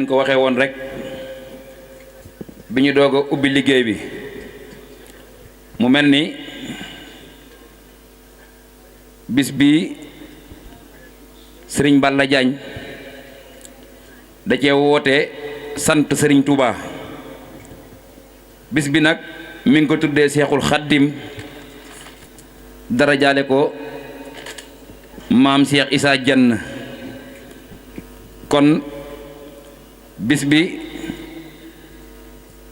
ko waxee woon rek bi ñu doog a ubbi liggéey bi mu mel ni bis bi sëriñ Balla Diagne da cee woote sant sëriñ Touba bis bi nag mi ngi ko tuddee Seexul Xaddim dara jaale ko maam Cheikh Issa Dienne kon bis bi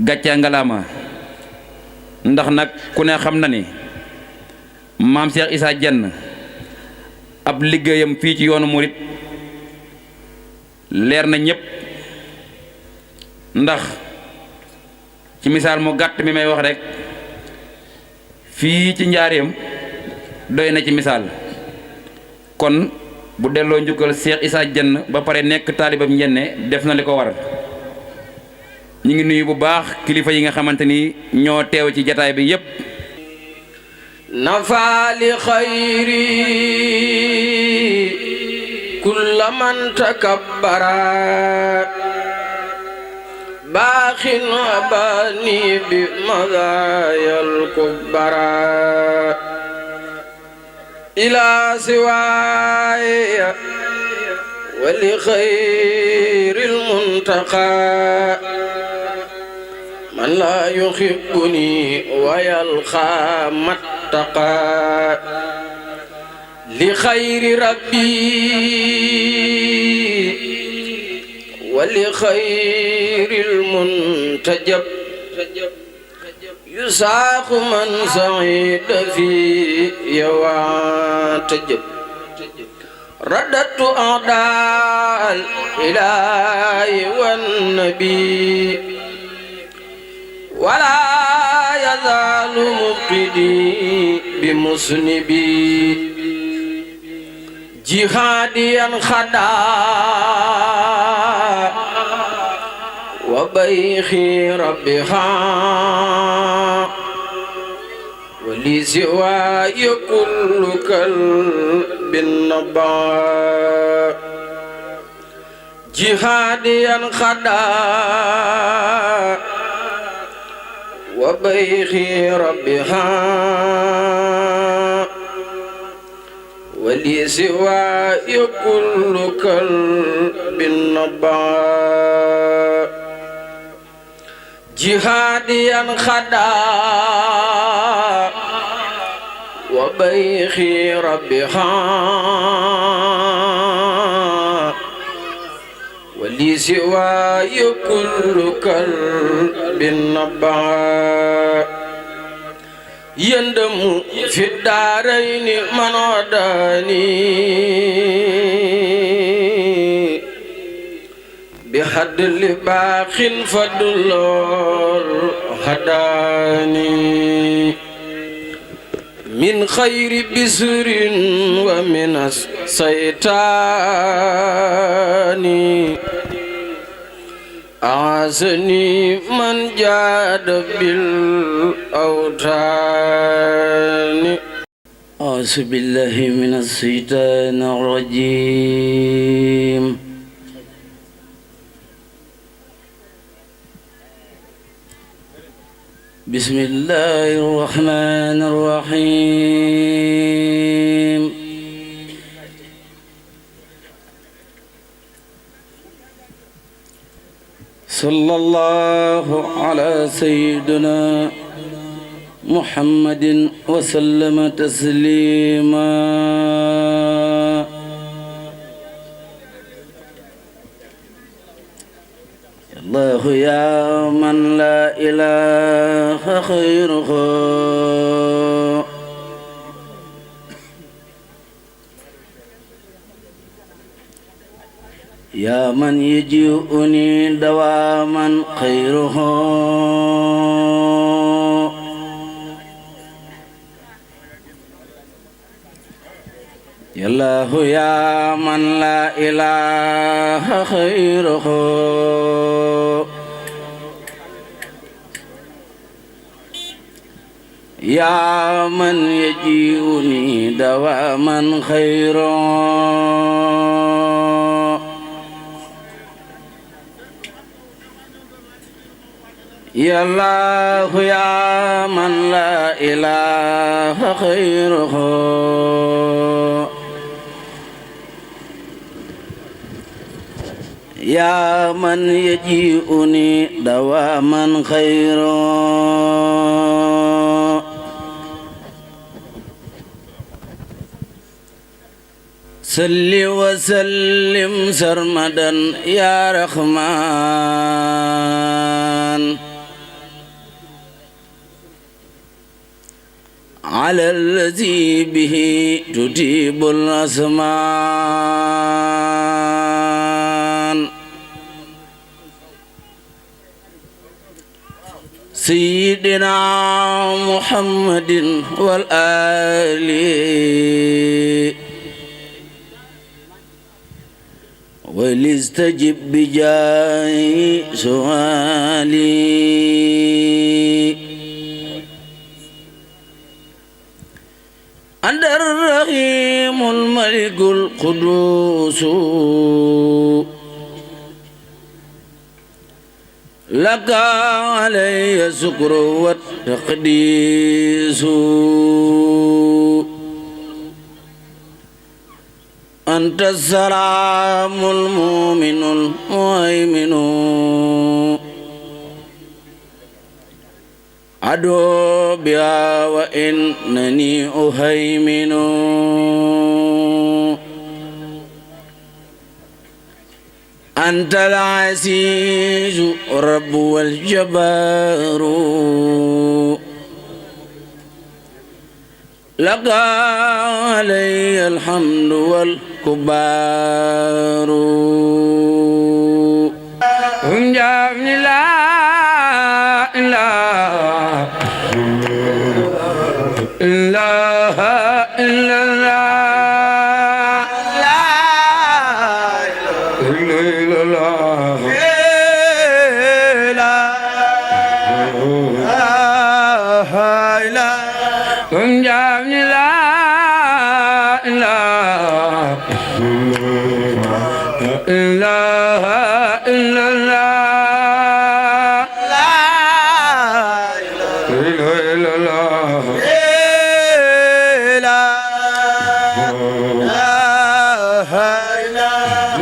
gàccaa ngalaama ndax nag ku ne xam na ni maam Cheikh Issa Dienne ab liggéeyam fii ci yoonu murit leer na ñépp ndax ci misaal mu gàtt mi may wax rek fii ci njaareem doy na ci misaal kon bu delloo njukkal Cheikh Issa Dienne ba pare nekk taalibam njenne def na li ko war ñu ngi nuyu bu baax kilifa yi nga xamante ni ñoo teew ci jataay bi yépp nafaali xayri kulla man takabbara baaxin abani bi madayal kubbara ila siwaaya wali xayril muntaqa man la yuhibbuni wa yalqa mattaqa li xayri rabbi wa li xayril muntajab يساق من سعيد في يواتجب رددت أعداء الإله والنبي ولا يزال مبتدي بمسنبي جهاديا خدا وبيخي ربها ولي سواي كل كلب النبا جهاديا خدا وبيخي ربها ولي سواي كل كلب النبا جهاديا خدا وبيخي ربها ولي سواي كل كلب نبا يندم في الدارين من وداني بحد لباخ فضل هداني من خير بسر ومن الشيطان أعزني من جاد بالأوتان أعوذ بالله من الشيطان الرجيم بسم الله الرحمن الرحيم صلى الله على سيدنا محمد وسلم تسليما الله يا من لا إله خيره يا من يجيئني دواما خيره يا الله يا من لا إله خيره يا من يجيئني دواما خيرا يا الله يا من لا إله غيره يا من يجيئني دواما خيرا صل وسلم سرمدا يا رحمن على الذي به تجيب الأزمان سيدنا محمد والآل وليستجب بجاه سؤالي أنت الرحيم الملك القدوس لك علي الشكر والتقديس أنت السلام المؤمن المهيمن أدعو بها وإنني أهيمن أنت العزيز رب والجبار لك علي الحمد والكبار لا إله إلا الله لا إله إلا الله لا إله إلا الله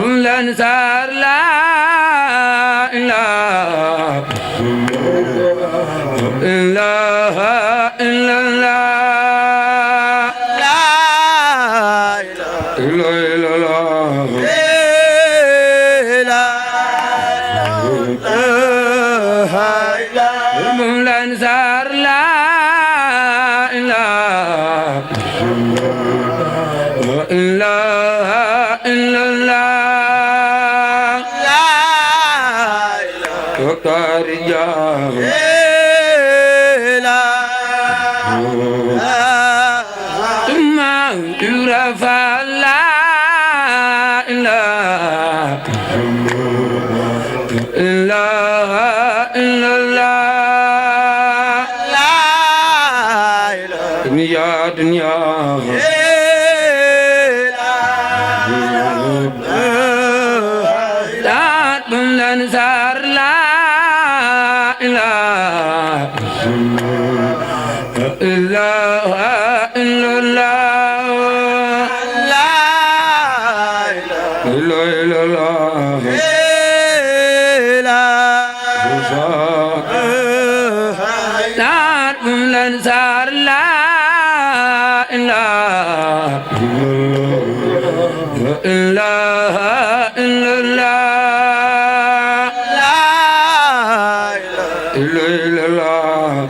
الأنصار لا إله إلا الله لا إله إلا الله الأنصار لا إله إلا الله ثم يرفع لا إله إلا الله لا إله يا دنيا الأنصار لا إله إلا الله لا إله إلا الله الأنصار لا إله إلا الله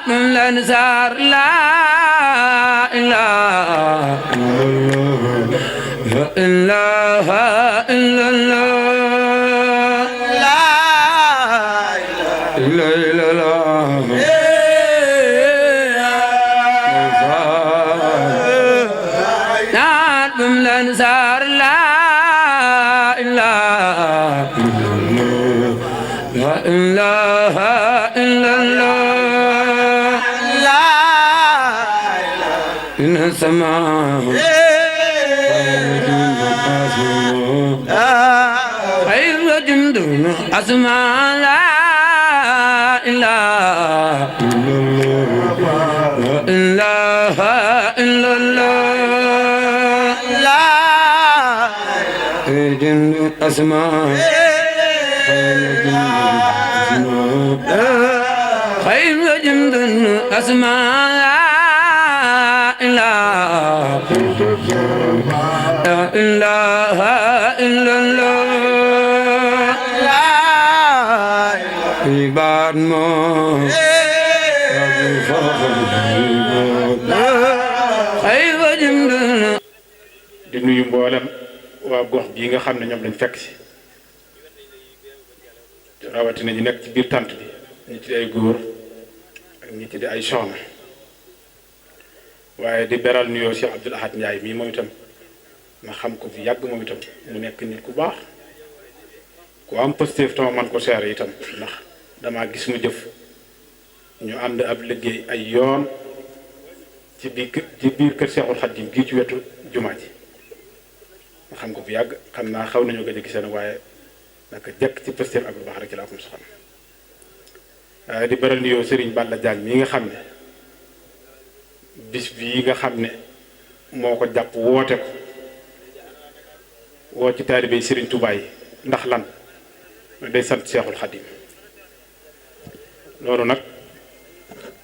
الأنصار لا إله إلا الله لا إله إلا الله الأنصار لا إله إلا الله إن السماء أسماء لا إله إلا الله لا جند أسماء خير جند أسماء لا إله إلا الله عباد ما خير جند di nuyu mboolem waa gox bii nga xam ne ñoom lañ fekk si rawatina ñu nekk ci biir tànt bi ñi ci di ay góor ak ñi ci di ay soxna waaye di beral nuyoo Cheikh Abdoul Ahad Ndiaye mii moom itam ma xam ko fi yàgg moom itam mu nekk nit ku baax ku am positif tama man ko seere itam ndax damaa gis mu jëf ñu ànd ab liggéey ay yoon ci biir kër Cheikhul Khadim gii ci wetu jumaa ji ma xam ko fi yàgg xam naa xaw nañoo gëj a gisee nag waaye naka jekk ci positif ak lu baax rek ci laa ko mos a xam waaye di beral nuyoo Serigne Balla Diagne mii nga xam ne bis bii nga xam ne moo ko jàpp woote ko woo ci taalibe Serigne Touba yi ndax lan day sant Cheikhul Khadim loolu nag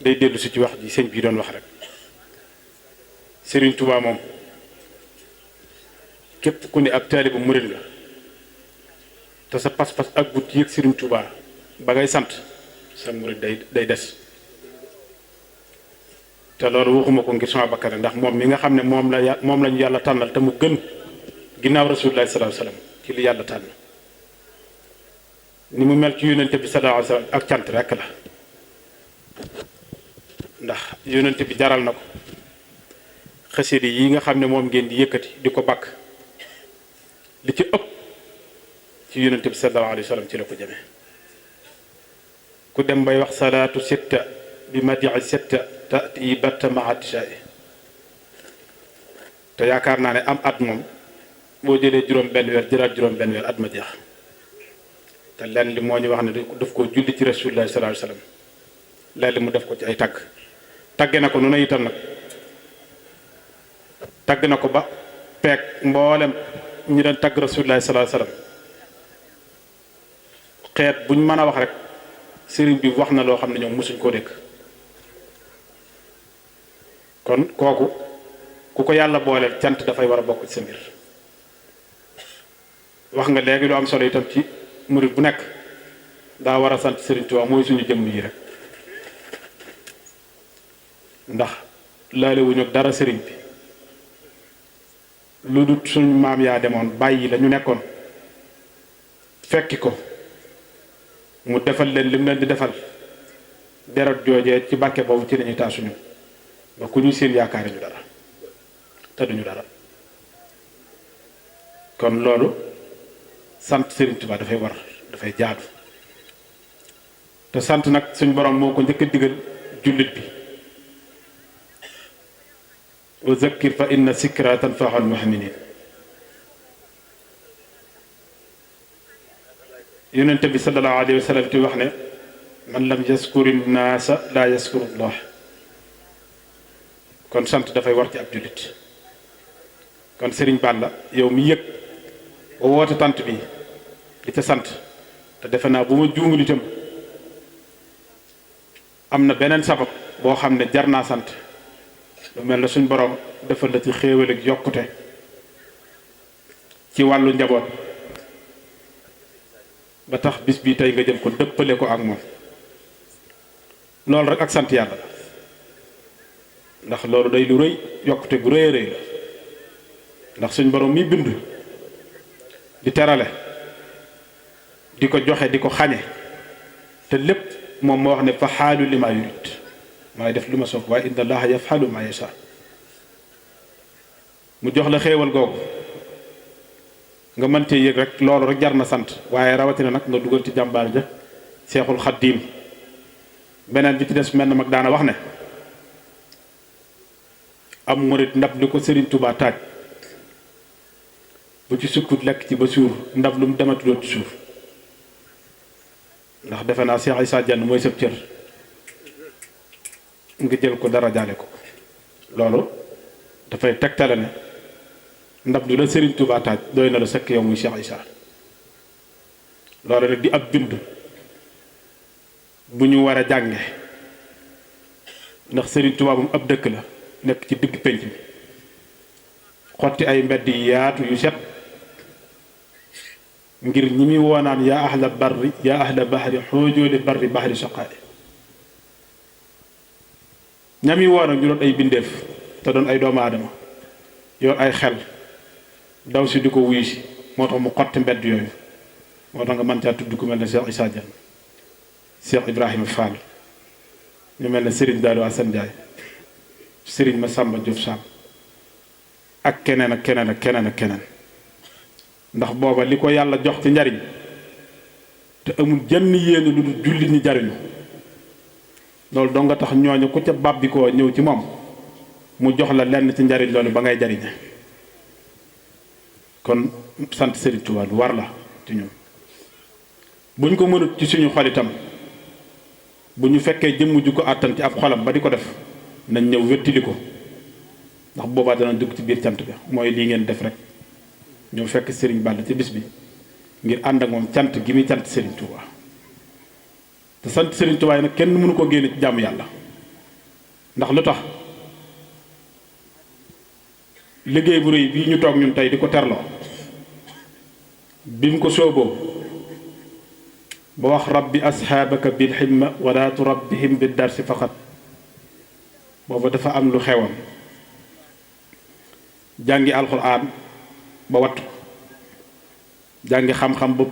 day dellu si ci wax ji sëñ bii doon wax rek Serigne Touba moom képp ku ne ab taalibe murid nga te sa pas-pas ak gut yëg Serigne Touba ba ngay sant sa murid day des te loolu waxuma ko ngir sama bakkane ndax moom mi nga xam ne moom lañu yàlla tànnal te mu gën ginnaaw rasulullah sallallahu alayhi wasallam ci li yàlla tànn ni mu mel ci yonente bi sallallahu alayhi wasallam ak cant rekk la ndax yonente bi jaral na ko xasida yi nga xam ne moom ngeen di yëkkati di ko bakk li ci ëpp ci yonente bi sallallahu alayhi wasallam ci la ko jëme ku dem bay wax salaatu sitta bi madi'i sitta tati batta maatishai te yaakaar naa ne am at moom boo jëlee juróom benn weer jëlaat juróom benn weer at ma jeex te lenn li moo ñu wax ne daf ko julli ci rasulullah sallallahu alayhi wasallam lenn li mu def ko ci ay tagge na ko nu ne itam nag tagg na ko ba peeg mboolem ñi doon tagg rasulullah sallallahu alayhi wasallam xeet buñ mën a wax rek sëriñ bi wax na loo xam ne ñoom mosuñ koo dégg kon kooku ku ko yàlla booleel cant dafay war a bokk ci sa mbir wax nga léegi lu am solo itam ci murid bu nekk daa war a sant Sëriñ Tuubaa mooy suñu jëmm yi rek ndax laalewuñu dara sëriñ bi lu dul suñu maam yaa demoon bàyyi la ñu nekkoon fekki ko mu defal leen lim leen di defal deret joojee ci bàkke boobu ci lañuy taasuñu ba ku ñu seen yaakaar ñu dara te duñu dara kon loolu sant Serigne Touba dafay war dafay jaadu te sant nag suñ borom moo ko njëkk a digal jullit bi wa zakkir fa inna zikra tanfa'ul mu'minin yonente bi sallallahu alayhi wa sallam ti wax ne man lam yaskuri naasa laa yaskuru Allah kon sant dafay war ci ab jullit kon Serigne Balla yow mi yëg ba woote tant bi di ca sant te defe naa bu ma juumul itam am na beneen sabab boo xam ne jar naa sant lu mel na suñ borom defal la ci xéewal ak yokkute ci wàllu njaboot ba tax bis bi tey nga jël ko dëppale ko ak moom loolu rek ak sant yàlla la ndax loolu day lu rëy yokkute gu rëy a rëy la ndax suñ borom mi bind di terale di ko joxe di ko xañe te lépp moom moo wax ne fa xaalu li ma yurid maay def lu ma soob waaye inna allaha yafalu ma yasha mu jox la xéewal googu nga mëntee yëg rek loolu rek jar na sant waaye rawatina nag nga dugal ci jàmbaar ja Seexul Xaddiim beneen bi ci des mel na mag daana wax ne am murit ndab li ko Serigne Touba taaj bu ci sukkut lekk ci ba suur ndab lu mu dematuloo ci suur ndax defe naa Cheikh Issa Diène mooy sëb cër nga jël ko dara jaale ko loolu dafay tegtale ne ndab du la Serigne Touba taaj doy na la sëkk yow muy Cheikh Issa loolu rek di ab bind bu ñu war a jànge ndax Serigne Touba moom ab dëkk la nekk ci digg pénc mi xotti ay mbedd yi yaatu yu set ngir ñi muy woonaan yaa ahla barri yaa ahla bahri xoojooli barri bahri soqaay ñami woonam ñu doon ay bindeef te doon ay doomu aadama yor ay xel daw si di ko wuyu si moo tax mu xotti mbedd yooyu moo tax nga mën caa tudd ku mel ne Cheikh Issa Diène Cheikh Ibrahima Fall ñu mel ne Serigne Darou Assane Ndiaye Serigne Massamba Diop Sam ak keneen ak keneen ak keneen ak keneen ndax booba li ko yàlla jox ci njariñ te amul jenn yéene lu dul jullit ñi jariñu loolu doo nga tax ñooñu ku ca bàbbi koo ñëw ci moom mu jox la lenn ci njariñ loolu ba ngay jariñe kon sant Serigne Touba lu war la ci ñun buñ ko mënut ci suñu xol itam bu ñu fekkee jëmm ju ko àttan ci ab xolam ba di ko def nañ ñëw wettili ko ndax boobaa dana dugg ci biir cant ga mooy lii ngeen def rek ñëw fekk Serigne Balla ci bis bi ngir ànd ak moom cant gi muy cant Serigne Touba te sant Serigne Touba yi nag kenn mënu ko génne ci jàmm yàlla ndax lu tax liggéey bu rëy bii ñu toog ñun tey di ko terloo bi mu ko sooboo ba wax rabbi asxaabaka bil ximma wala turabbihim bi darsi faqat booba dafa am lu xewoon jàngi alxuraan ba wattu jàngi xam-xam ba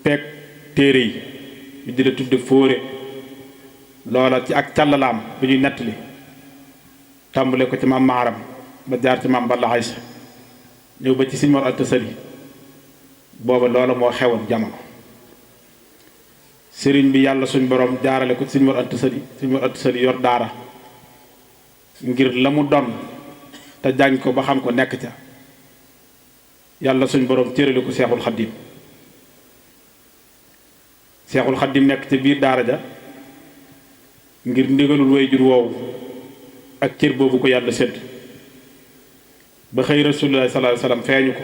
peeg téere yi ñu di la tudde fóore loola ci ak càllalaam bu ñuy nettali tàmbale ko ci maam maaram ba jaar ci maam Balla Aysa ñëw ba ci Sëñ Mor Anta Sali booba loola moo xewoon jamono sëriñ bi yàlla suñ borom jaarale ko Sëñ Mor Anta Sali Sëñ Mor Anta Sali yor daara ngir la mu doon te jàng ko ba xam ko nekk ca yàlla suñ borom cërale ko Seexul Xaddim Seexul Xaddim nekk ca biir daara ja ngir ndigalul way jur woowu ak cër boobu ko yàlla sédd ba xëy Rasulullah sallallahu alayhi wa sallam feeñu ko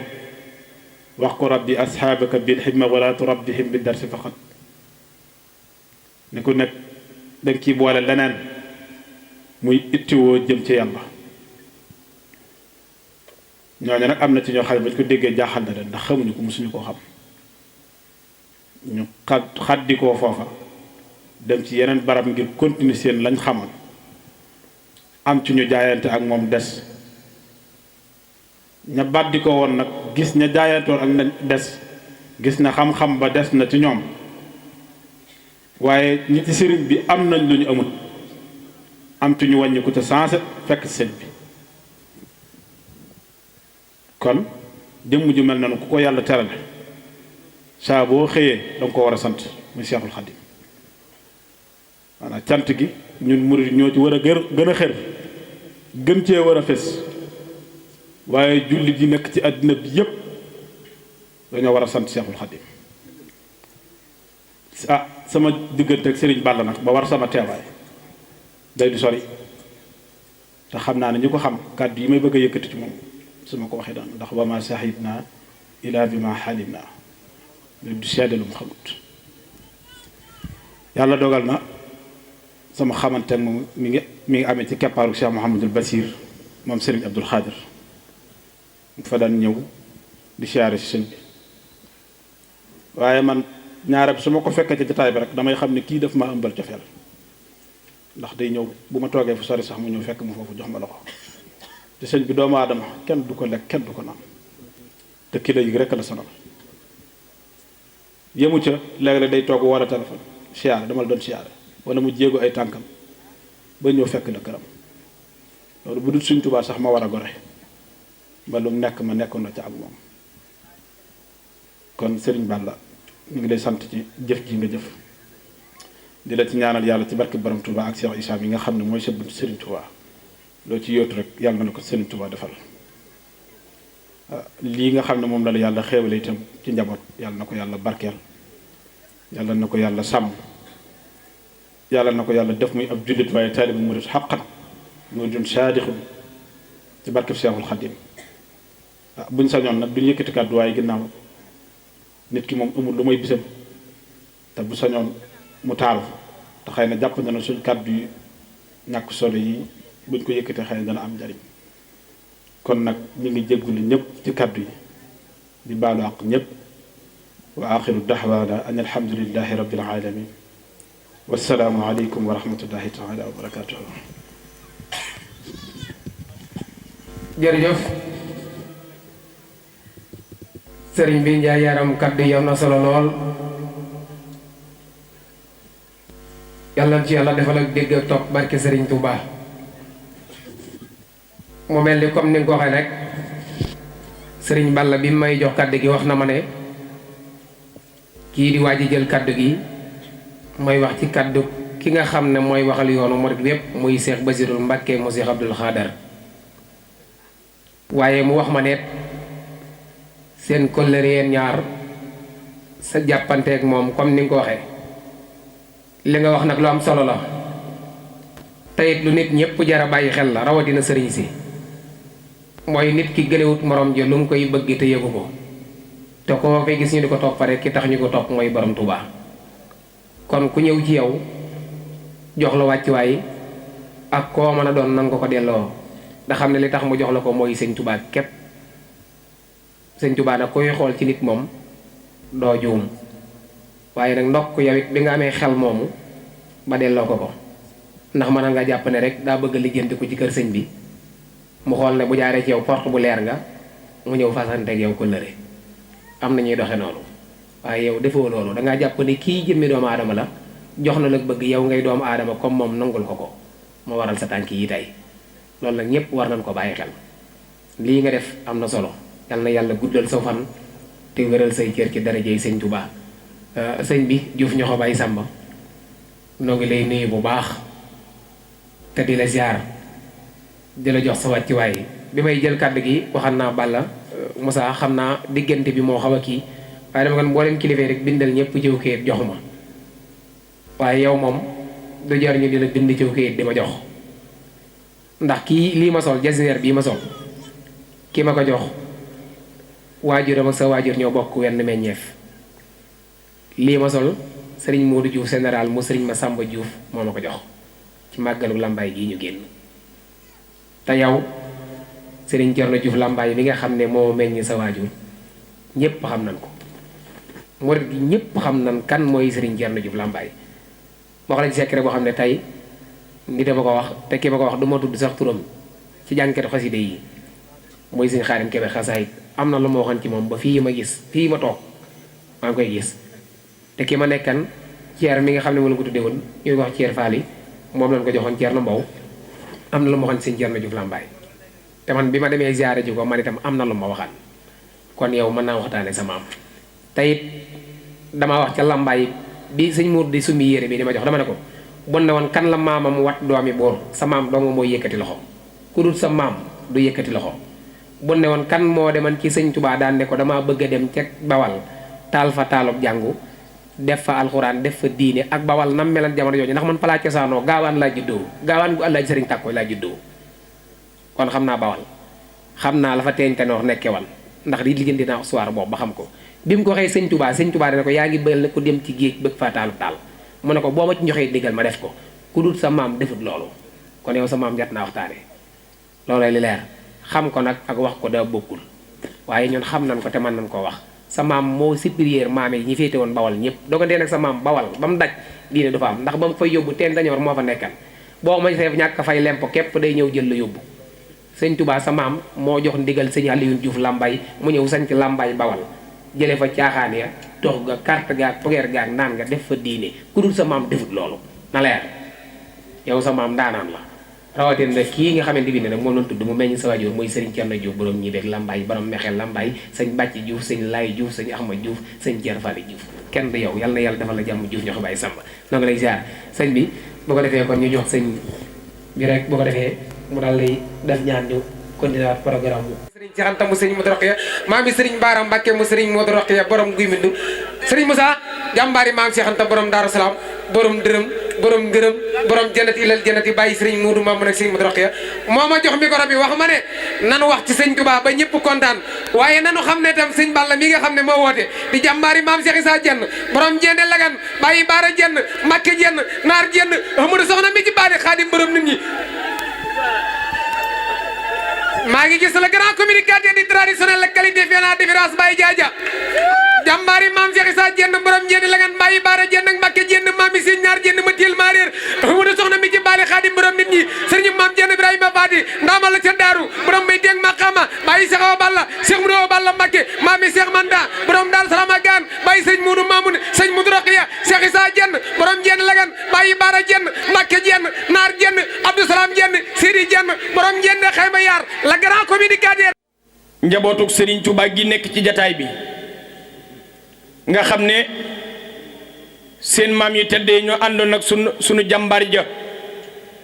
wax ko rabbi asxaabaka bil ximma wala turabbihim bi darsi faqat ni ko nekk danga ciy boole leneen muy ittiwoo jëm ci yàlla ñooñu nag am na ci ñoo xam ne ba ñu ko déggee jaaxal na leen ndax xamuñu ko mosuñu koo xam ñu xaddi koo foofa dem ci yeneen barab ngir continuer seen lañ xamoon am ci ñu jaayante ak moom des ña baddi ko woon nag gis ña jaayantoon ak na des gis na xam-xam ba des na ci ñoom waaye ñi ci sëriñ bi am nañ lu ñu amul am ci ñu wàññi ko ca sensé fekk sëñ bi kon jëmm ju mel noonu ku ko yàlla terale saa boo xëyee danga ko war a sant muy Seexul Xaddim maanaam cant gi ñun murid ñoo ci war a gën a xër gën cee war a fes waaye jullit yi nekk ci àddina bi yépp dañoo war a sant Seexul Xaddim sama diggante ak Serigne Balla nag ba war sama teewaay day du sori te xam naa ne ñu ko xam kàddu yi may bëgg a yëkkati ci moom su ma ko waxee daan ndax wa ma sahid naa ilaa bi ma xalim naa du seede lu mu xamut yàlla dogal na sama xamante moom mi ngi amee ci keppaaru Cheikh Mouhamadul Basir moom Serigne Abdul Xaadir mu fa daan ñëw di siyaare si sëñ bi waaye man ñaare su ma ko fekkee ci jotaay bi rek damay xam ne kii daf ma ëmbal cofeel ndax day ñëw bu ma toogee fu sori sax mu ñëw fekk mu foofu jox ma loxo te sëñ bi doomu aadama kenn du ko lekk kenn du ko naan te kii la yëg rek la sonal yemu ca léeg-léeg day toog wala téléphone siyaare dama la doon siyaare wala mu jéego ay tànkam ba ñëw fekk la këram loolu bu dul Sëñ Tuubaa sax ma war a gore ba lu mu nekk ma nekkoon na ca ak moom kon Serigne Balla ñu ngi lay sant ci jëf ji nga jëf di la ci ñaanal yàlla ci barke borom Touba ak Cheikh Issa mi nga xam ne mooy sa bunt Serigne Touba loo ci yóotu rek yàlla na la ko Serigne Touba defal lii nga xam ne moom la yàlla xéewale itam ci njaboot yàlla na ko yàlla barkeel yàlla na ko yàlla sàmm yàlla na ko yàlla def muy ab jullit waaye taalibu murid xaqan muridun saadixun ci barkeb Seexul Xadim buñ sañoon nag duñ yëkkati kàddu waaye ginnaaw nit ki moom amul lu may bisam te bu sañoon mu taaru te xëy na jàpp na ne suñ kàddu yi ñàkk solo yi buñ ko yëkkatee xëy na dana am njariñ kon nag ñu ngi jéggulu ñëpp ci kàddu yi di baalu àq ñëpp wa axiru daxwaana an alhamdulillahi rabbil alamin wassalaamu aleykum wa rahmatullahi taala wa barakatuhu. jërëjëf sëriñ bi Njaay Yaram kaddu yi am na solo lool yàlla ci yàlla defal ak dégg ak topp barke sëriñ Touba. mu mel ni comme ni nga ko waxee rek sëriñ Balla bi may jox kaddu gi wax na ma ne kii di waaj jël kaddu gi mooy wax ci kaddu ki nga xam ne mooy waxal yoonu murid wépp muy Cheikh Bassirou Mbacké mu Cheikh Abdoul Khadar waaye mu wax ma ne seen kóllëre yéen ñaar sa jàppanteeg moom comme ni nga ko waxee li nga wax nag lu am solo la teyit lu nit ñëpp jara bàyyi xel la rawatina sëriñ si mooy nit ki gënewut morom ji lu mu koy bëgg te yëgu ko te koo fay gis ñu di ko topp rek ki tax ñu ko topp mooy borom Tuubaa kon ku ñëw ci yow jox la wàccuwaay ak koo mën a doon nanga ko delloo da xam ne li tax mu jox la ko mooy sëñ Tuubaa képp sëñ Tuubaa nag koy xool ci nit moom doo juum waaye nag ndokk yow it bi nga amee xel moomu ba delloo ko ndax mën nga jàpp ne rek daa bëgg a lijjanti ko ci kër sëñ bi mu xool ne bu jaaree ci yow porte bu leer nga mu ñëw fasanteeg yow kóllëre am na ñuy doxe noonu waaye yow defoo loolu dangaa jàpp ne kii jëmmi doomu aadama la jox na la bëgg yow ngay doomu aadama comme moom nangul ko moo waral sa tànk yi tey loolu nag ñëpp war nañ ko bàyyi xel lii nga def am na solo yal na yàlla guddal sa fan te wéral say cër ci darajey sëñ Tuubaa sëñ bi Juuf ñoxo bay Sàmba noo ngi lay nuyu bu baax te di la ziar di la jox sa wàccuwaay bi may jël kàddu gi waxal naa Balla Moussa xam naa diggante bi moo xaw a kii waaye dama kon mboolem kilifa rek bindal ñëpp jëw kayit joxuma waaye yow moom du jar ñu di la bind jëw kayit di ma jox ndax kii lii ma sol jasneer bii ma sol ki ma ko jox waajuram ak sa waajur ñoo bokk wenn meññeef lii ma sol sëriñ Modou Diouf général mu sëriñ ma Samba Diouf moo ma ko jox ci màggalu Lambaay gii ñu génn te yow sëriñ Cerno Diouf Lambaay mi nga xam ne moo meññ sa waajur ñépp xam nañ ko murid gi ñépp xam nañ kan mooy sëriñ Cerno Diouf Lambaay moo xam ne ci secret boo xam ne tey ni dama ko wax te ki ma ko wax du ma tudd sax turam ci jànkatu xaside yi mooy sëriñ Xaadim Kebe xasaayit am na lu ma waxoon ci moom ba fii ma gis fii ma toog maa ngi koy gis te ki ma nekkan ceer mi nga xam ne moo la ko tuddee woon ñuy wax ceer faali moom lañ ko joxoon ceer na mbaw am na lu ma waxoon sëñ Cerno Diouf Lambaay te man bi ma demee ziyaare ji ko man itam am na lu ma waxaat kon yow mën naa waxtaane sa maam te it damaa wax ca Lambaay bi sëñ Mour di summi yére bi di ma jox dama ne ko bon ne woon kan la maamam wat doomi boor sa maam dong mooy yëkkati loxo ku dul sa maam du yëkkati loxo bon ne woon kan moo deman ci sëñ Tubaa daan ne ko damaa bëgg a dem ca Bawal taal fa taalub jàngu def fa alxuraan def fa diine ak Bawal nam melan jamono jooju ndax man palaa cosaanoo gaawaan laa juddoo gaawaan gu àllaaji sëriñ tàkkooy laa juddoo kon xam naa Bawal xam naa la fa teeñ te noor nekkewal ndax di liggéey dinaa histoire boobu ba xam ko bi mu ko waxee sëñ Tubaa dana ko yaa ngi bëgg ko dem ci géej bëgg faa taalub taal mu ne ko boo ma ci joxee diggal ma def ko ku dul sa maam defut loolu kon yow sa maam jot naa waxtaane loolay li leer xam ko nag ak wax ko daa bokkul waaye ñun xam nañ ko te mën nañ koo wax sa maam moo supérieur maam yi ñi féete woon Bawal ñëpp doogantee nag sa maam Bawal ba mu daj diine du fa am ndax ba mu fay yóbbu teen dañoor moo fa nekkan boo ma fee ñàkk fay lempo képp day ñëw jël la yóbbu sëñ Touba sa maam moo jox ndigal sëñ Alioune Diouf Lambaay mu ñëw sañ ci Lambaay Bawal jële fa caaxaan ya tox ga carte gaag pogeer gaag naan nga def fa diine ku dul sa maam defut loolu na leer yow sa maam daanaan la rawatina nag kii nga xamante bi ne nag moom lañ tudd mu meññ sa waajur mooy sëriñ Cerno Diouf borom ñi beeg Lambaay borom mexeel Lambaay sëñ Bàcc Diouf sëñ Laay Diouf sëñ Ahmad Diouf sëñ Ceer Faali Diouf kenn du yow yal na yàlla defal la jàmm Diouf ñoo ko bàyyi Samba noo ngi lay ziar sëñ bi bu ko defee kon ñu jox sëñ bi rek bu ko defee mu daal lay def ñaan ñu continuer programme bu sëriñ Cheikh Anta mu sëriñ Modou Rokhaya maam bi sëriñ Baara Mbàkke mu sëriñ Modou Rokhaya borom guy mindu sëriñ Moussa jàmbaari maam Cheikh Anta borom Daaru Salaam borom dërëm borom ngërëm borom jannati ilal jannati bàyyi sëriñ Muudu Maam ak sëriñ Mudu Roxiya moo ma jox micro bi wax ma ne nanu wax ci sëñ Touba ba ñëpp kontaan waaye nanu xam ne tam sëñ Balla mi nga xam ne moo woote di jàmbaari maam Cheikh Issa Diène borom jende lagan bàyyi baara jenn makke jenn naar jenn Amadou soxna mi ci baane xaadim borom nit ñi maa ngi gis le grand communicateur di traditionnel la qualité fait la différence Baye Jaaja jàmbaari maam Cheikh Issa Diène borom jenn lagan bàyyi baara jenn ak makke jenn maami sëñ ñaar jenn ma téel maa réer Amadou soxna mi ci baane xaadim borom nit ñi sëriñ maam jenn Ibrahima Fati ndaamal la ca daaru borom may teeg maqama bàyyi Cheikh Awa Balla Cheikh Moudou Awa Balla Mbacké maami Cheikh Manda borom daal salama gaan bàyyi sëñ Moudou Mamoun sëñ Moudou Rokhia Cheikh Issa Diène borom jenn lagan bàyyi baara jenn Mbacké jenn naar jenn Abdou Salam jenn Sidi jenn borom jenn xayma yaar la grand communicateur njabootug Serigne Touba gi nekk ci jataay bi nga xam ne seen maam yi teddee ñoo àndoon ak sunu jàmbaar ja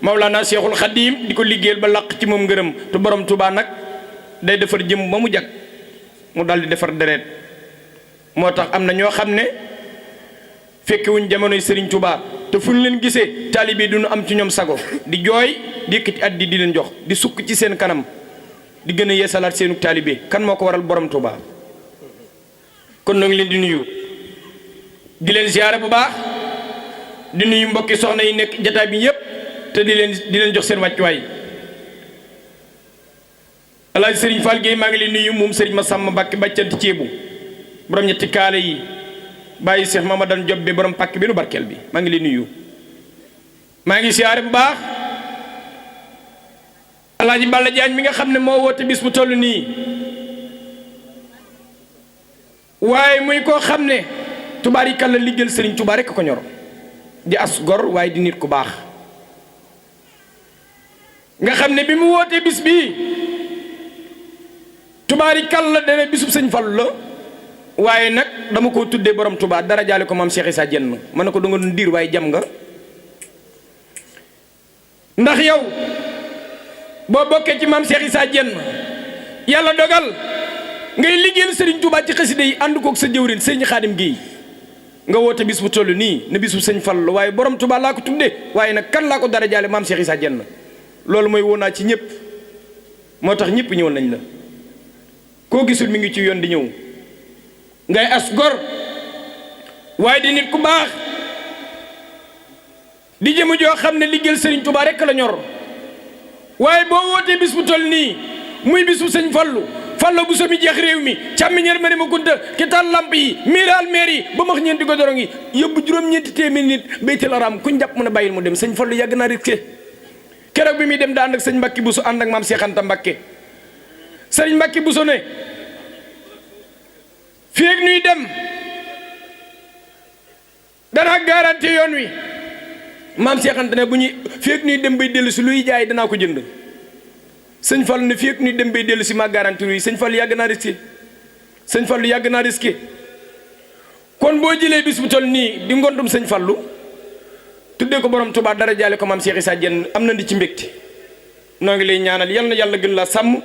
Mawlana Cheikhul Khadim di ko liggéeyal ba laq ci moom ngërëm te borom Touba nag day defar jëm ba mu jag mu daldi defar deret moo tax am na ñoo xam ne fekkewuñ jamonoy Serigne Touba te fu ñu leen gisee taalibe duñu am ci ñoom sago di jooy di yëkkati at di leen jox di sukk ci seen kanam di gën a yeesalaat seenu taalibe kan moo ko waral borom Touba kon noo ngi leen di nuyu di leen ziyaare bu baax di nuyu mbokki soxna yi nekk jataay bi yépp te di leen jox seen wàccuwaay Alaaji Serigne Fall Gueye maa ngi leen nuyu moom Serigne Massamba Mbacké bàccanti ceebu borom ñetti kaala yi bàyyi Cheikh Mamadan Job bi borom pàkk bi nu barkeel bi maa ngi leen nuyu maa ngi ziyaare bu baax Alaaji Balla Diagne mi nga xam ne moo woote bis bu toll nii waaye muy koo xam ne tubaarikàlla liggéeyal Serigne Touba rekk ko ñor di as gor waaye di nit ku baax nga xam ne bi mu wootee bis bii tubaarikàlla dana bisub sëñ Fallu la waaye nag dama koo tuddee borom Touba dara jaale ko maam Cheikh Issa Diène ma ne ko da nga doon diir waaye jam nga ndax yow boo bokkee ci maam Cheikh Issa Diène yàlla dogal ngay liggéeyal Serigne Touba ci xasida yi ànd koog sa jëwrin sëñ Xaadim gi nga woote bis bu toll nii ne bis bu sëñ Fallu waaye borom Touba laa ko tuddee waaye nag kan laa ko dara jaale maam Cheikh Issa Diène loolu mooy woo naa ci ñëpp moo tax ñëpp ñëwoon nañ la koo gisul mi ngi ci yoon di ñëw ngay as gor waaye di nit ku baax di jëm joo xam ne liggéeyal Serigne Touba rekk la ñor waaye boo wootee bis bu toll nii muy bis bu sëñ Fallu bu somi jeex réew mi càmmiñeer mari ma gunta ki taal lamp yi miiraal meer yi ba max ñeenti ko dorong yi yóbbu juróom-ñeenti téeméer nit baytil aram kuñ jàpp mën a bàyyil mu dem sëñ Fallu yàgg naa risqué keroog bi muy dem daa ànd ak sëñ Mbàkke Buso ànd ak maam Cheikh Anta Mbàkke sëñ Mbàkke Buso ne fii ak nuy dem danaa garanti yoon wi maam Cheikh Anta ne bu ñuy fii ak nuy dem bay dellu si luy jaay danaa ko jënd sëñ Fallu ne fii ak nuy dem bay dellu si ma garanti yi sëñ Fallu yàgg naa risqué sëñ Fallu yàgg naa risqué kon boo jëlee bis bu toll nii di ngondum sëñ Fallu tuddee ko borom Touba dara jaale ko maam Cheikh Issa Diène am na di ci mbégte noo ngi lay ñaanal yal na yàlla gën laa sàmm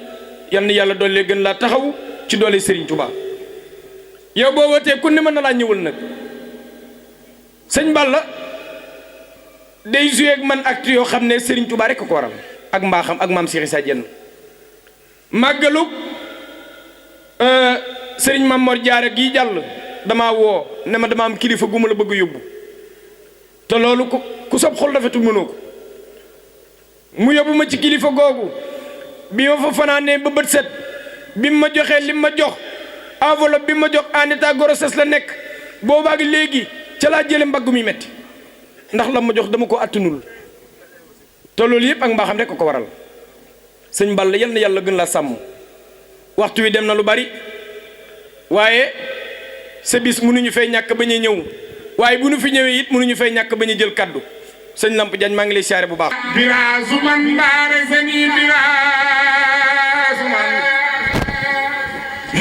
yal na yàlla doole gën laa taxaw ci doole Serigne Touba yow boo wootee ku ne mën na laa ñëwal nag sëñ Balla day joué ak man acte yoo xam ne Serigne Touba rek ko waral ak mbaaxam ak maam Cheikh Issa Diène màggalu Serigne Mamor Diarra gii jàll damaa woo ne ma dama am kilifa gu ma la bëgg yóbbu te loolu ku sob xol rafetul mënoo ko mu yóbbu ma ci kilifa googu bi ma fa fanaanee ba bët set bi ma joxee lim ma jox enveloppe bi ma jox en état grossesse la nekk boobaag léegi ca laa jële mbagg mi metti ndax la ma jox dama ko attanul te loolu yëpp ak mbaaxam rek ko waral sëñ Balla yal na yàlla gën laa sàmm waxtu wi dem na lu bari waaye sa bis mënuñu fay ñàkk bañ a ñëw waaye bu nu fi ñëwee it mënuñu fay ñàkk bañ a jël kaddu sëñ Lamp Diagne maa ngi lay siyaare bu baax. biraasu man baare seni biraasu man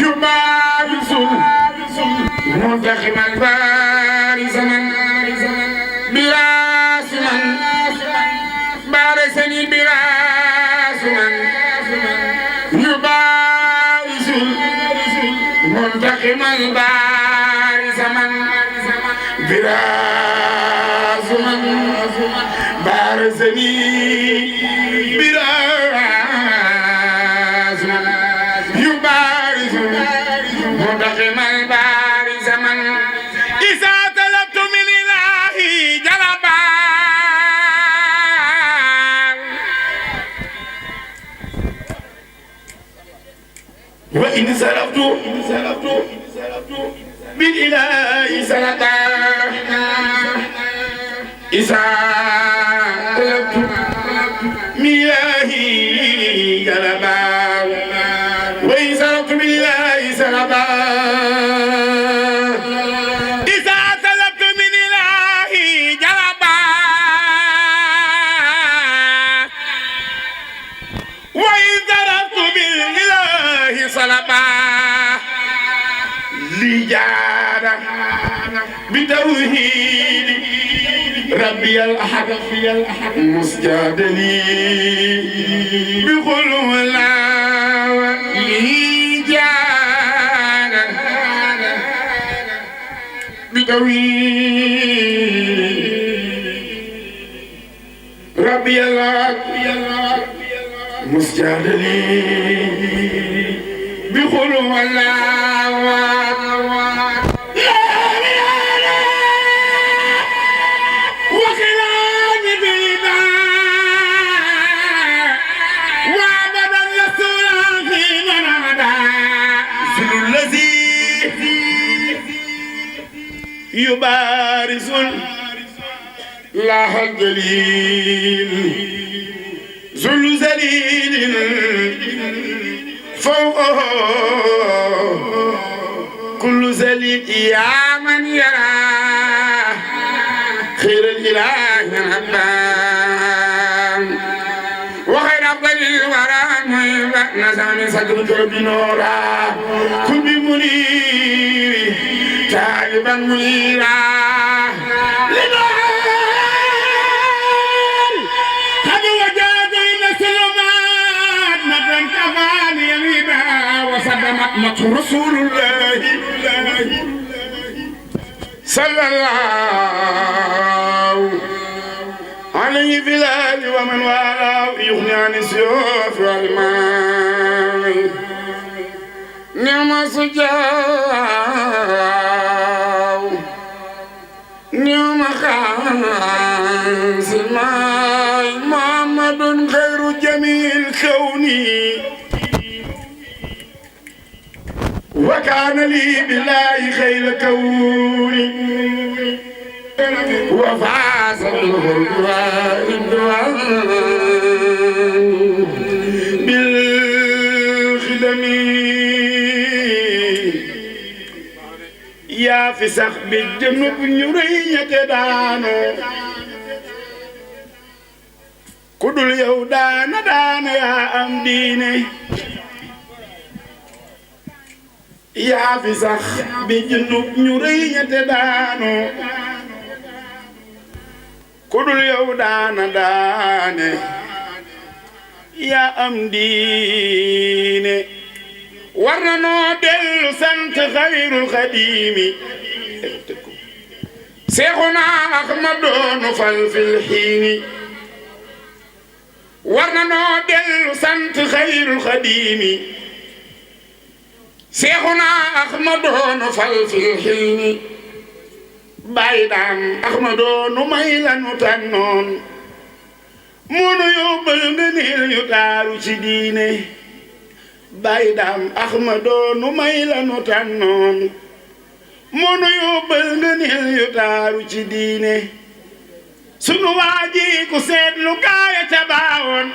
yu baabisul muntaximan baari zaman biraasu man baare seni biraasu man yu baabisul muntaximan baari zaman بارزني براس يبارز مدخم البارز من إذا طلبت من إلهي جلبا وإن سلبت بالإله سلطا إذا طلبت من إلهي جلبا وإن سلبت بالإله سلطا إذا طلبت من إلهي جلبا وإن ضربت بالإله صلبا لجارة بتوحيد ربي الأحد مسجد لي بقول ولا لجارة بتوحيد ربي الأحد مسجد لي بقول ولا يبارز الله الجليل ذل ذليل فوقه كل ذليل يا من يرى خير الإله الرحمن وخير أفضل الورى نزام صدرك بنورا كن بمنير تائبا منيرا لنور قد وجدنا سلمات مدن كفاني يمينا وصدمت مكر رسول الله صلى الله عليه في الآل ومن والاه يغني عن السيوف والماء نعم سجاو نعم خانس الماء محمد خير جميع الكون وكان لي بالله خير كوني وفاز بالخدم يا في سخب الجنوب نورية دانو كدل يودان دان يا أم ديني يا في سخب الجنوب نورية دانو كدل يودان دان يا أم ديني ورنا دل سنت خير الخديم شيخنا أحمد نفل في الحين ورنا دل سنت خير الخديم شيخنا أحمد نفل في الحين بايدام أحمد نميل نتنون منو يوبل نيل يتارو ci diine baydam ahmado nu may la nu tànnoon monu yóbbal nga nil yu taaru ci diine sunu waaji ku seetlu gaaya ca baawoon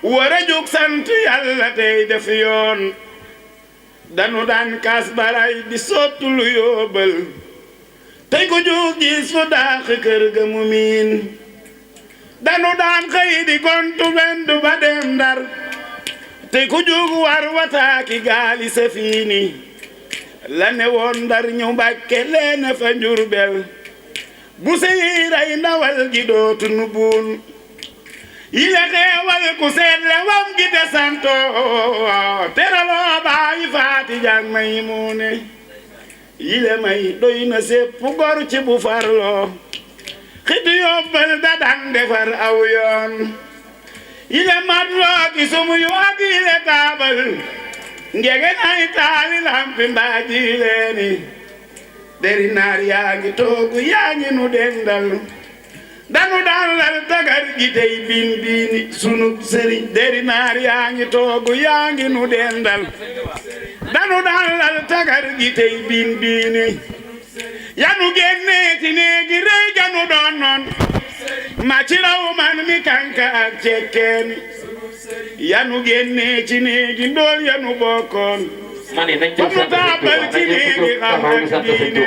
war a jóg sant yàlla tey def yoon danu daan kaas baray di sottu lu yóbbal tey ko jóg gis fu daax kër ga mu miin danu daan xëy di gontu bendu ba dem Ndar te ku jóg war wataaki gaali safiini la ne woon Ndar ñëw Mbàkke leena fa Njurbel bu seyiray ndawal gi dootu nu buun yi la xeewal ku seet le wam gi te santo teraloo baayi faati jàng may muune yi le may doy na sépp gor ci bu farloo yóbbal da daan defar aw yoon yile mat loo ki sumu yu ak yile taabal ngege nay taali lampi mbaaji leeni deri naar yaa ngi toogu yaa ngi nu dendal danu daan lal tagar gi tey biin biini sunu sëriñ deri naar yaa ngi toogu yaa ngi nu dendal danu daan lal tagar gi tey biin biini yanu génnee ci néegi rëy ganu doon noon ma ci raw man mi kanka ak cekkeeni yanu génnee ci néegi ndool yanu bokkoon ba mu taabal ci néegi xam ak diine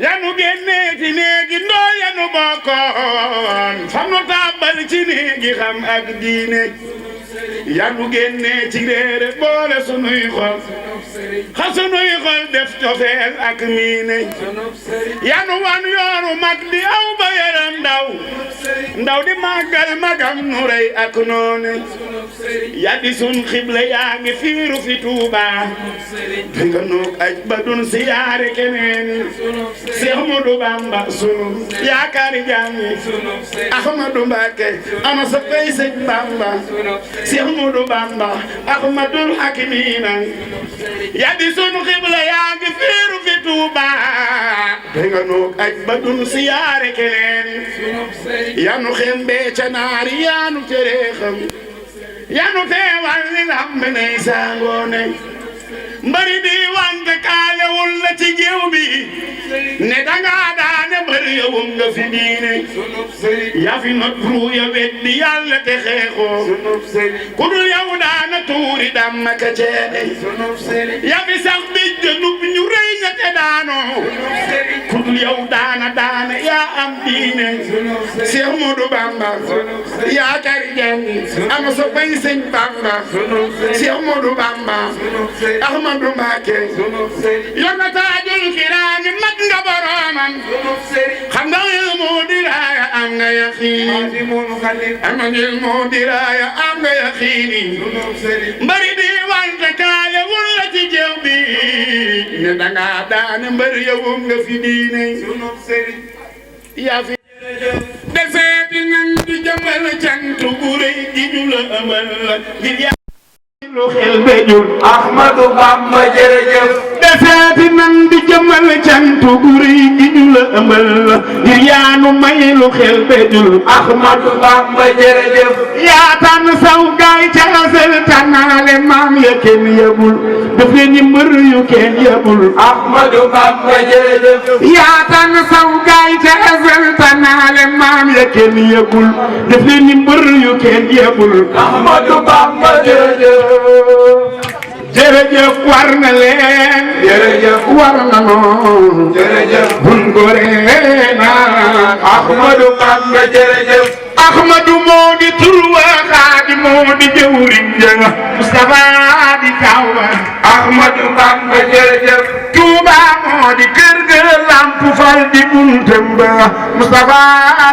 yanu génnee ci néegi ndool yanu bokkoon fa mu taabal ci néegi xam ak diine yanu génnee ci réere boole sunuy xol xa sunuy xol def cofeel ak miine yanu wan yoonu mag di aw ba yaram ndaw di màggal magam nu rey ak noone yaddi sun xibla yaa ngi fiiru fi Tuuba danga noog aj ba dun siyaare keneeni Seex Ahmadu Bamba sunu yaakaari jaam yi Ahmadu Mbàkke ana sa fay Sëñ Bamba Seex Ahmadu Bamba Ahmadul Hakimiina yaddi sun xibla yaa ngi fiiru fi Tuuba danga noog aj ba dun siyaare keneeni yanu xembe ca naari yanu tereexam yanu teewal li lamb ney sangoone mbari di wante kaalewul la ci géew bi ne danga daane mbari yowum nga fi diine yaa fi not ruuya weddi yàlla te xeexoo ku dul yow daana tuuri damma ka ceene yaa fi sax bij de nub ñu rëy ña te daanoo ku dul yow daana yaa am diine Seex Ahmadu Bamba yaa kari jangi ama so bay Sëñ Bamba Seex Ahmadu Bamba Ahmadu Mbàkke yonga taajul kiraani mat nga boroomam xam nga ilmu diraaya am nga yaqiin am nga ilmu diraaya am nga yaqiini mbari di wante kaale wul la ci jeew bi ne danga daane mbari yowum nga fi diine yaa fi defeeti nan di jëmbal cantu gu rëy gi ñu la amal ngir lu xel bejul Ahmadu Bamba jërëjëf defeeti nan di jëmal cantu gu rëy gi ñu la ëmbal ngir yaanu may lu xel bejul Ahmadu Bamba jërëjëf yaa tànn saw gaay ca asal tànnaale maam ya kenn yebul def leen ni mbër yu kenn yebul Ahmadu Bamba jërëjëf yaa tànn saw gaay ca asal tànnaale maam ya kenn yebul def leen ni mbër yu kenn yebul Ahmadu Bamba jërëjëf jërëjëf war na leen jërëjëf war na noon jërëjëf bun gore naan Ahmadu Bamba jërëjëf Ahmadu moo di tur wa Xaadi moo di jëwriñ ja Mustafa di tawba Ahmadu Bamba jërëjëf Tuuba moo di kër ga lamp fal di buntam ba Mustafa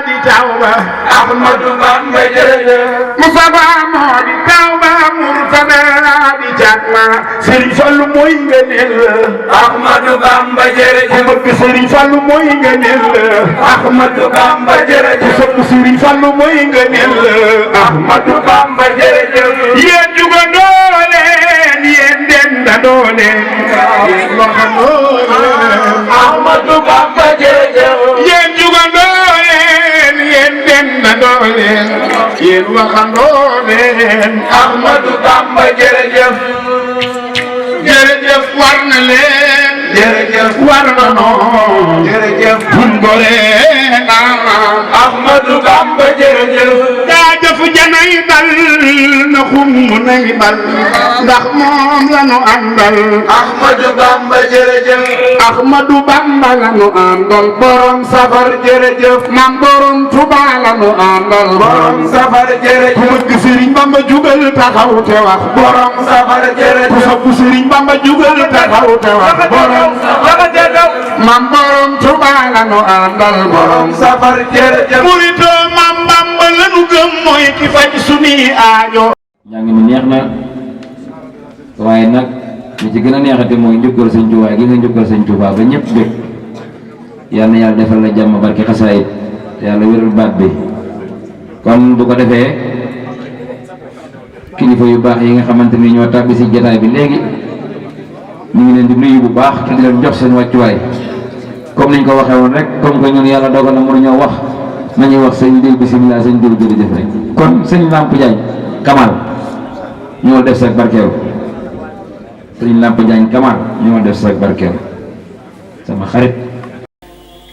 di tawba Ahmadu Bamba jërëjëf Mustafa moo di tawba Murtada di jàkma Sëriñ Fallu mooy ngëneel Ahmadu Bamba jërëjëf Sëriñ Fallu mooy ngëneel Ahmadu Bamba jërëjëf Sëriñ Fallu mooy ngëneel Ahmadu Bamba jërëjëf yéen jugandoo leen yéen dendandoo leen yéen waxandoo leen Ahmadu Bamba jërëjëf yéen jugandoo leen yéen dendandoo leen yéen waxandoo leen Ahmadu Bamba jërëjëf jërëjëf war na leen jërëjëf war na noon jërëjëf bun gore naan Ahmadu Bamba jërëjëf jaajëf janay dal na xum nay bal ndax moom la nu àndal Ahmadu Bamba jërëjëf Ahmadu Bamba la nu àndal borom safar jërëjëf mam borom Tuuba la nu àndal borom safar jërëjëf ku bëgg Sëriñ Bamba jugal taxaw te wax borom safar jërëjëf ku sopp Sëriñ Bamba jugal taxaw te wax borom safar jërëjëf mam borom Tuuba la nu àndal borom safar jërëjëf murito mam Bamba la nu gëm mooy ki faj suñuy aajo ñaa ngi ni neex na waaye nag li ci gën a neexate mooy njukkal Sëñ Tuubaa gi nga njukkal Sëñ Tuubaa ba ñëpp bég yal na yàlla defal la jàmm barke xasaayid yàlla wéral baat bi kon bu ko defee kilifa yu baax yi nga xamante ni ñoo tàbbi si jotaay bi léegi ñu ngi leen di nuyu bu baax te di leen jox seen wàccuwaay comme niñ ko waxee woon rek comme que ñun yàlla dogal na mënuñoo wax nañuy wax sëñ Dil bisimilah sëñ Dil jërëjëf rek kon sëñ Lamp Diagne Kamal ñoo def sa barkeelu sëñ Lamp Diagne Kamal ñoo def sa barkeelu sama xarit.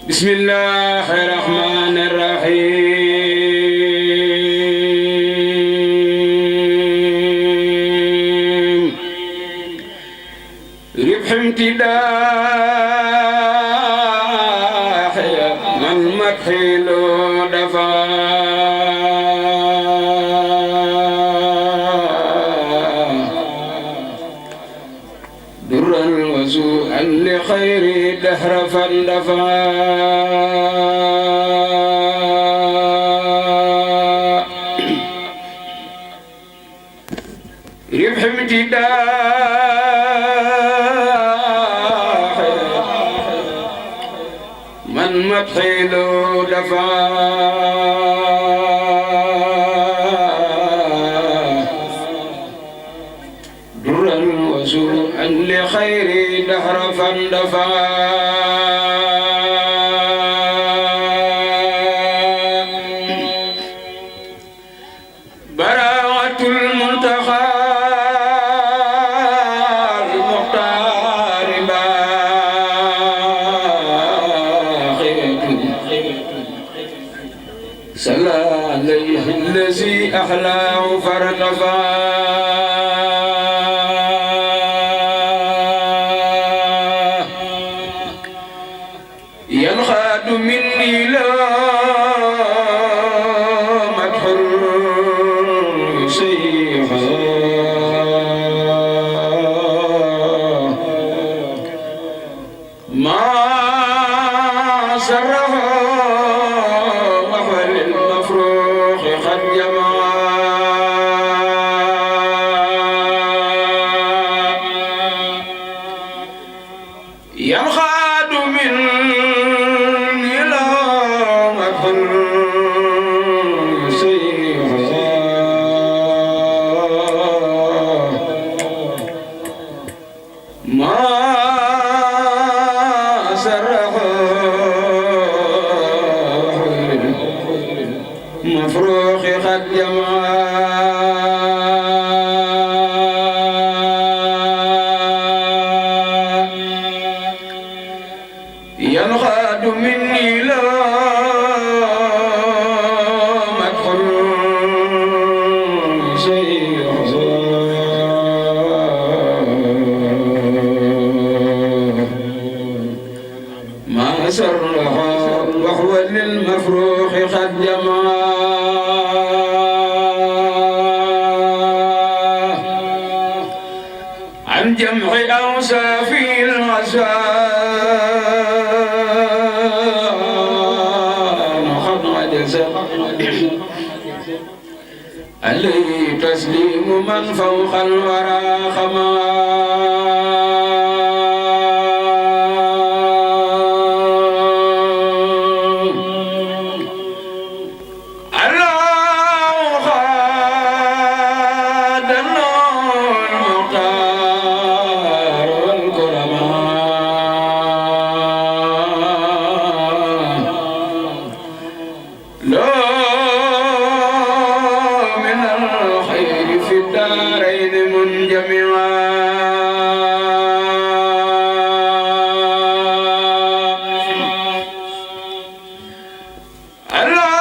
bismillahi rahmani rahim ربح امتداح من مدحيل دفا درا وسوءا لخير دهر فاندفا ربح امتداح من مدحيل دفا درا وسوءا لخير دهر فاندفا براءة المنتخى المختار صلى عليه الذي أحلاه فارتفع ينخاد مني لا مدح سيحا ما سرها ينخاد من إلى مدخل سيحا ما سرح مفروخ قد جمع ينخاد مني لا مدخل سيحا ما سرها وهو للمفروخ قد جمع عن جمع أوصاف عليه تسليم من فوق الورى خما الله خاد المختار والكرماء لا في الدارين منجمعا الله